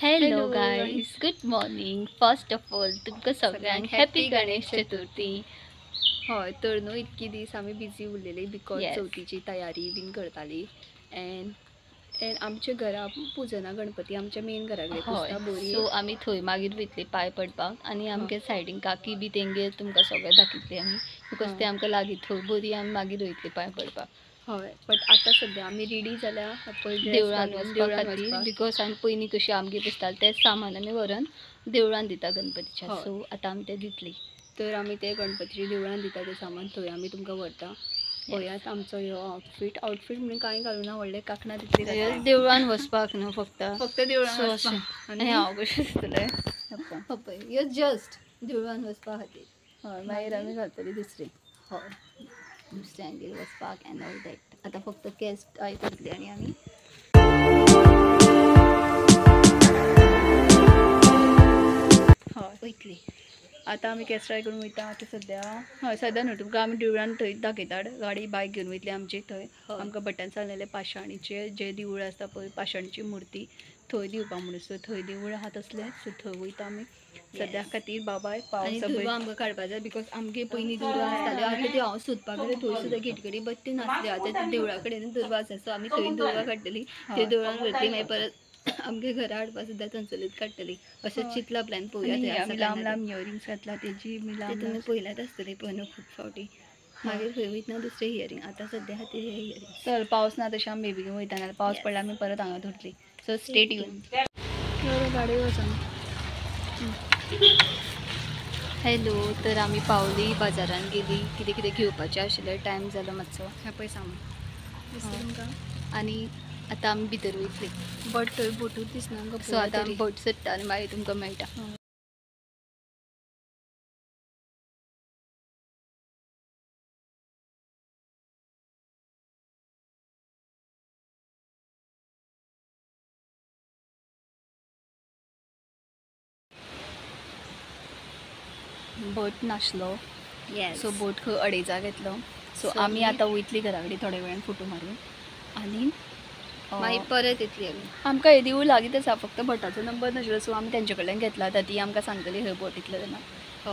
Hello guys, good morning. First of all तुमकां सगळ्यांक happy Ganesh Chaturthi. हय, तर न्हू इतके दीस आमी बिजी उरलेली because चवथीची तयारी बीन करताली. एंड एंड आमच्या घरा पुजना गणपती आमच्या मेन घरा कडेन पुजता बरी. सो आमी थंय मागीर वयतली पांय पडपाक आनी आमगे सायडीन काकी बी तेंगेर तुमकां सगळें दाखयतली आमी because ते आमकां लागीं थंय बरी आमी मागीर वयतली पांय पडपाक. हय, बट आतां सद्या आमी रेडी जाल्या देवळान वचपा खातीर because आमी पयलीं कशी आमगे पुजताले तें सामान आमी व्हरून देवळान दिता गणपतीच्या. सो आतां आमी तें दितली. तर आमी ते गणपतीच्या देवळान दिता तें सामान थंय आमी तुमकां व्हरता. पळयात आमचो ह्यो आउटफीट. आउटफीट म्हणून कांय घालूना, व्हडलें कांकणां तितली. देवळान वचपाक न्हू फक्त फक्त देवळान वचपाक. आनी हांव कशें दिसतलें पळय, ह्यो जस्ट देवळान वचपा खातीर. हय, मागीर आमी घालतली दुसरी. हय, दुसऱ्यांगेर वचपाक एंड ऑल that. आतां फक्त केस टाय करतली आनी आमी हय वयतली. आतां आमी केस ट्राय करून वयता आतां सद्या. हय, सद्या न्हू तुमकां आमी देवळान थंय दाखयता. गाडी बायक घेवन वयतली आमची थंय. आमकां भट्टान सांगलेलें पाशाणीचें जें देवूळ आसता पळय, पाशाणीची मुर्ती थंय दिवपा म्हणून. सो थंय देवूळ आहा तसलें, सो थंय वयता आमी सद्या खातीर. बाबाय पावस आमकां काडपा जाय because आमगे पयलीं दुर्वा आसताल्यो, आतां त्यो हांव सोदपाक गेलें थंय सुद्दां गेटी कडेन, बट त्यो नासल्यो. आतां देवळा कडेन दुर्वा आसा, सो आमी थंय दुर्वा काडटली, थंय देवळान वयतली, मागीर परत आमगे घरा हाडपा सुद्दां थंयसरूच काडटली. अशें चिंतला प्लॅन. पळोवया. आमी लांब लांब इयरिंग्स घातला तेजी तुमी पळयल्यात आसतली पळय खूब फावटी. मागीर खंय वयतना दुसरे इयरिंग. आतां सद्या खातीर हे इयरिंग. चल, पावस ना तशें आमी बेगीन वयता, नाल्यार पावस पडला आमी परत हांगा धरतली. So stay tune. गाडी वचोन. हॅलो, तर आमी पावली बाजारान गेली, कितें कितें घेवपाचें आशिल्लें, टायम जालो मातसो. हें पळय सामान दिसता तुमकां. आनी आतां आमी भितर वयतली. बट थंय बोटूच दिसना आमकां. सो आतां आमी बोट सोदता आनी मागीर तुमकां मेळटा. बोट नासलो, सो बोट खंय अडेजा घेतलो. सो आमी आतां वयतली घरा कडेन थोड्या वेळान फोटो मारून आनी मागीर परत येतली आमी. आमकां हे देवूळ लागींच आसा, फक्त भटाचो नंबर नाशिल्लो. सो आमी तेंचे कडल्यान घेतला. आतां ती आमकां सांगतली खंय बोट इतलें तेन्ना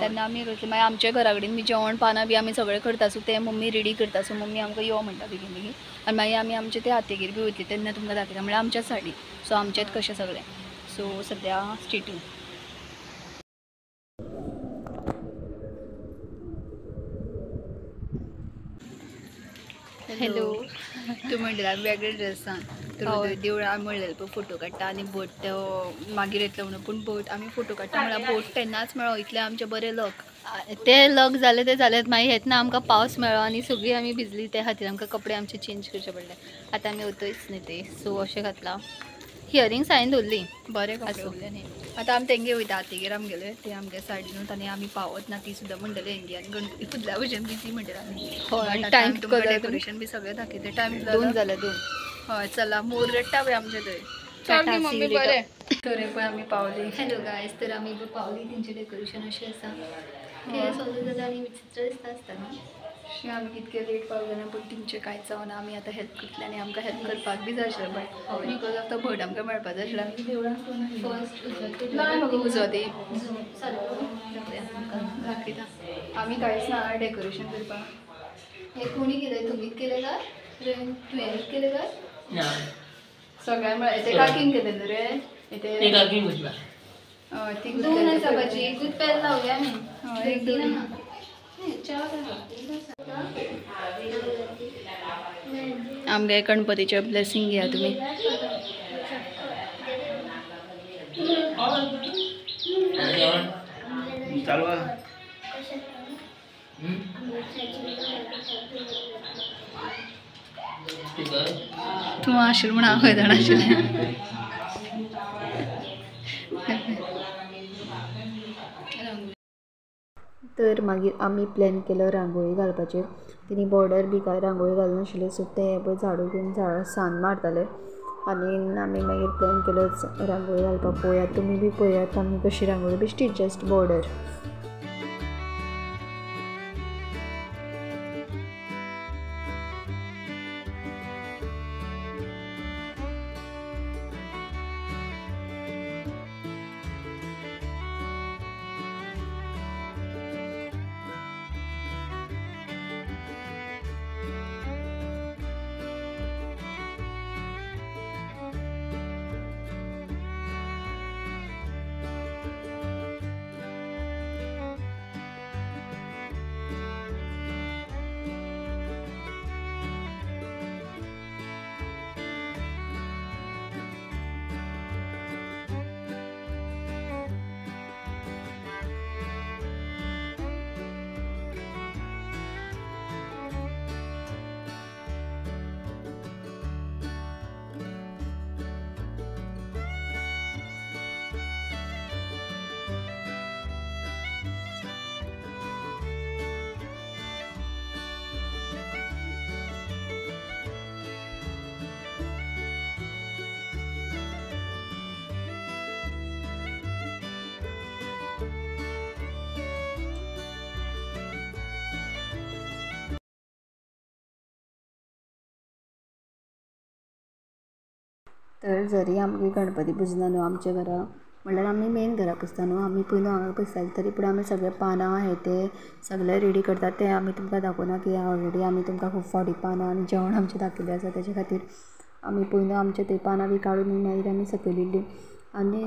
तेन्ना आमी करतली. मागीर आमच्या घरा कडेन बी जेवण पानां बी आमी सगळें करता. सो तें मम्मी रेडी करता. सो मम्मी आमकां यो म्हणटा बेगीन बेगीन. आनी मागीर आमी आमचे ते आतेगेर बी वयतली तेन्ना तुमकां दाखयता, म्हणल्यार आमच्याच सायडीन. सो आमचेंच कशें सगळें. सो सद्या स्टे ट्यून. हॅलो, तूं म्हणलें आमी वेगळे ड्रेसान तर देवळान म्हणलें पळय फोटो काडटा आनी बोट मागीर येतलो म्हणून, पूण बोट आमी फोटो काडटा म्हणल्यार बोट तेन्नाच मेळ्ळो. इतलें आमचें बरें लक. ते लक जालें तें जालें. मागीर येतना आमकां पावस मेळ्ळो आनी सगळीं आमी भिजली. त्या खातीर आमकां कपडे आमचे चेंज करचे पडले. आतां आमी वतूच न्ही ते. सो अशें घातलां. इयरिंग्स हांवें दवरली. बरें कपडे उरले न्ही. आतां आमी तेंगे वयता आतेगेर आमगेले, ते आमगे सायडीनूच. आनी आमी पावत ना ती सुद्दां म्हणटले हेंगे. आनी गणपती पुजल्या भशेन बिजी म्हणटले आमी. हय, टायम डेकोरेशन बी सगळें दाखयता. टायम 2 जाले 2. हय, चला मोर रडटा पळय आमचे थंय. चल मम्मी बरें. तर पळय आमी पावली. हॅलो गायज, तर आमी पावली. तेंचें डेकोरेशन अशें आसा. केस सोदले जाल्यार आनी विचित्र दिसता आसतना. आमी कितके लेट पावले ना, पूण तेंचें कांयच जावना. आमी आतां हेल्प करतले आनी आमकां हेल्प करपाक बी जाय आशिल्लें, बट because of तो भट आमकां मेळपाक जाय आशिल्लें. आमी देवळान फर्स्ट ना म्हाका उजो ती दाखयता. आमी कांयच ना डेकोरेशन करपाक. हे कोणी केलें? तुमीच केलें काय तुवेंच केलें काय? सगळ्यांक म्हळ्यार ते काकीन केलें न्हू रे. ते काकीन गुजला. हय, ती दोन आसा भाजी. एकूच पेल लावया आमी. हय, एक दोन. आमगे गणपतीचें ब्लेसींग घेया तुमी. तूं आशिल्लें म्हूण हांव खंय जाणा आशिल्लें. तर मागीर आमी प्लॅन केलो रांगोळी घालपाचेर. तेणी बॉर्डर बी कांय रांगोळी घालनाशिल्ले. सो ते पळय झाडू घेवन झाडां सान मारताले. आनी आमी मागीर प्लॅन केलो रांगोळी घालपाक. पळयात तुमी बी पळयात आमी कशी रांगोळी, बेश्टी जस्ट बॉर्डर. तर जरी आमगे गणपती पुजना न्हू आमच्या घरा, म्हणल्यार आमी मेन घरा पुजता न्हू, आमी पयलू हांगा पुजताली, तरी पूण आमी सगळे पानां हे ते सगळे रेडी करतात. ते आमी तुमकां दाखोवना कित्याक ऑलरेडी आमी तुमकां खूब फावटी पानां आनी जेवण आमचें दाखयलें आसा. तेजे खातीर आमी पयलू आमचे थंय पानां बी काडून मागीर आमी सकयल येयली. आनी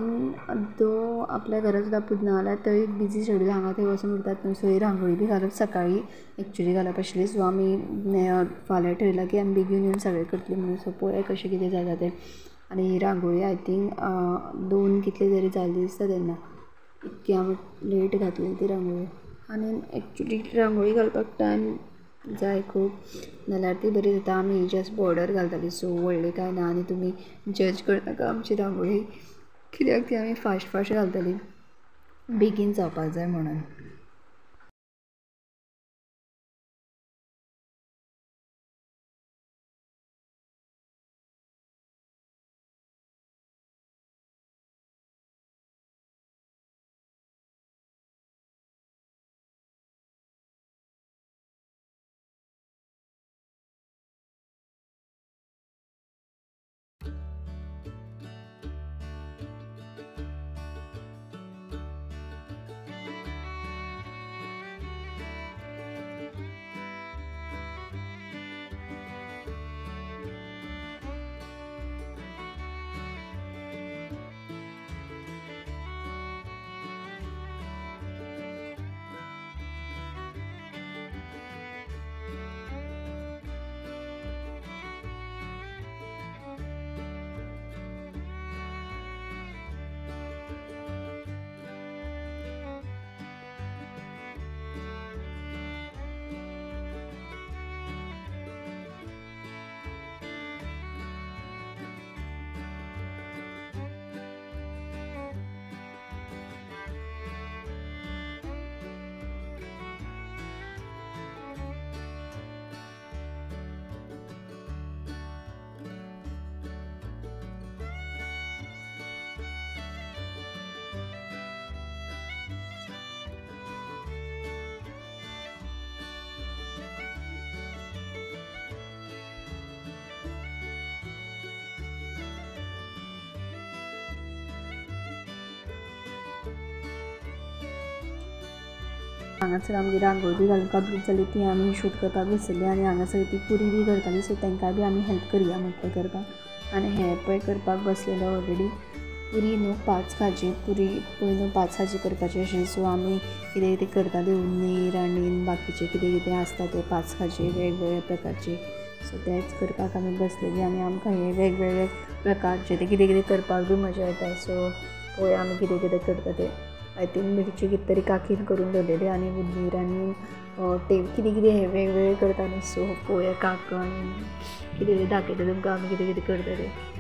दो आपल्या घरा सुद्दां पुजना जाल्यार थंय बिजी शेड्यूल हांगा थंय वचून उरतात न्हू. सो ही रांगोळी बी घालप सकाळीं एक्चुली घालप आशिल्ली. सो आमी फाल्यां ठरयलां की आमी बेगीन येवन सगळें करतली म्हणून. सो पळोवया कशें कितें जाता तें. आनी ही रांगोळी I think 2 कितले तरी जाल्ली दिसता तेन्ना, इतकी आमी लेट घातलेली ती रांगोळी. आनी एक्चुली रांगोळी घालपाक टायम जाय खूब, नाल्यार ती बरी जाता. आमी जस्ट बॉर्डर घालताली, सो व्हडली कांय ना. आनी तुमी जज करनाका आमची रांगोळी, कित्याक ती आमी फास्ट फास्ट घालताली, बेगीन जावपाक जाय म्हणून. हांगासर आमगे रांगोळी बी घालून कंप्लीट जाली, ती आमी शूट करपाक विसरली. आनी हांगासर ती पुरी बी करताली, सो तांकां बी आमी हेल्प करया म्हटलें करपाक. आनी हें पळय करपाक बसलेलो ऑलरेडी पुरी न्हू 5 खाजी पुरी पयलू 5 खाजी करपाची आशिल्ली. सो आमी कितें कितें करताली, उन्नीर आनी बाकीचें कितें कितें आसता तें 5 खाजी वेगवेगळे प्रकारचे. सो तेंच करपाक आमी बसलेली. आनी आमकां हे वेगवेगळे प्रकारचे ते कितें कितें करपाक बी मजा येता. सो पळोवया आमी कितें कितें करता तें. I think मिरची कितें तरी काकीन करून दवरलेली आनी उन्नीर आनी ते कितें कितें हें वेगवेगळें करता न्हू. सो पळोवया काकण कितें कितें दाखयता तुमकां आमी कितें कितें करता तें.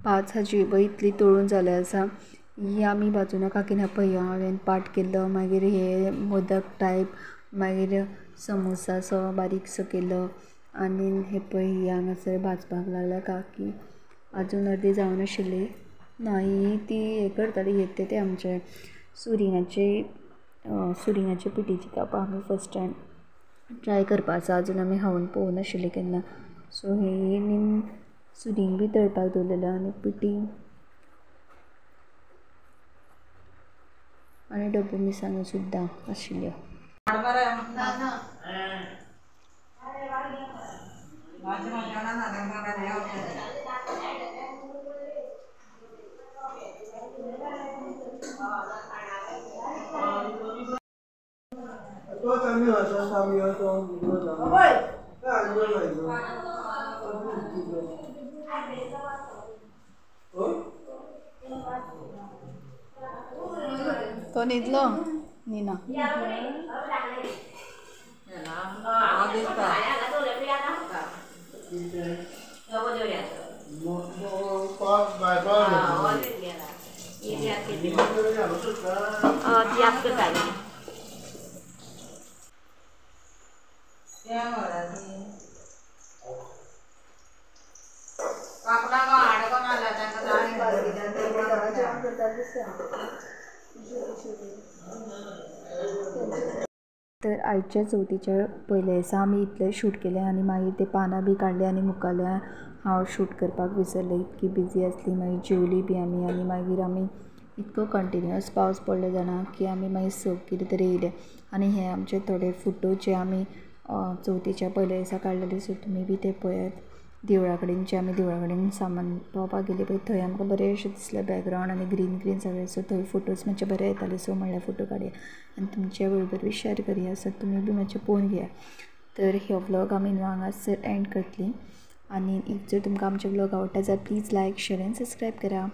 5 हाजी पळय इतली तळून जाले आसा. ही आमी भाजूना काकीन पळय हांवें पाट केल्लो, मागीर हे मोदक टायप, मागीर समोसा सो बारीकसो केलो. आनी हे पळय ही हांगासर भाजपाक लागल्या काकी, आजून अर्दी जावनाशिल्ली ना. ही ती हें करताली, हे ते आमचे सुरिंगाचे पिठीची कापां आमी फर्स्ट टायम ट्राय करपा आसा, आजून आमी खावन पळोवनाशिल्ली केन्ना. सो ही सुरींग बी तळपाक दवरलेलें आनी पिठी आनी डब्बू मिरसांगो सुद्दां आशिल्ल्यो. तो न्हिदलो न्हिना. तर आयच्या चवथीच्या पयल्या दिसा आमी इतलें शूट केलें आनी मागीर ते पानां बी काडली आनी मुखाल्ल्या हांव शूट करपाक विसरलें, इतकी बिजी आसली. मागीर जेवली बी आमी आनी मागीर आमी इतको कंटिन्युअस पावस पडलो जाणा की आमी मागीर 6 कितें तरी येयले. आनी हे आमचे थोडे फोटो जे आमी चवथीच्या पयल्या दिसा काडलेले, सो तुमी बी ते पळयात. देवळा कडेन जे आमी देवळा कडेन सामान पावपाक गेली पळय थंय आमकां बरें अशें दिसलें बॅकग्रावंड आनी ग्रीन ग्रीन सगळें, सो थंय फोटोज मातशे बरे येताले. सो म्हणल्यार फोटो काडया आनी तुमच्या बरोबर बी शेअर करया, सो तुमी बी मातशें पळोवन घेया. तर हो व्लॉग आमी न्हू हांगासर एंड करतली आनी if जर तुमकां आमचे व्लॉग आवडटा जाल्यार please like share and subscribe करा.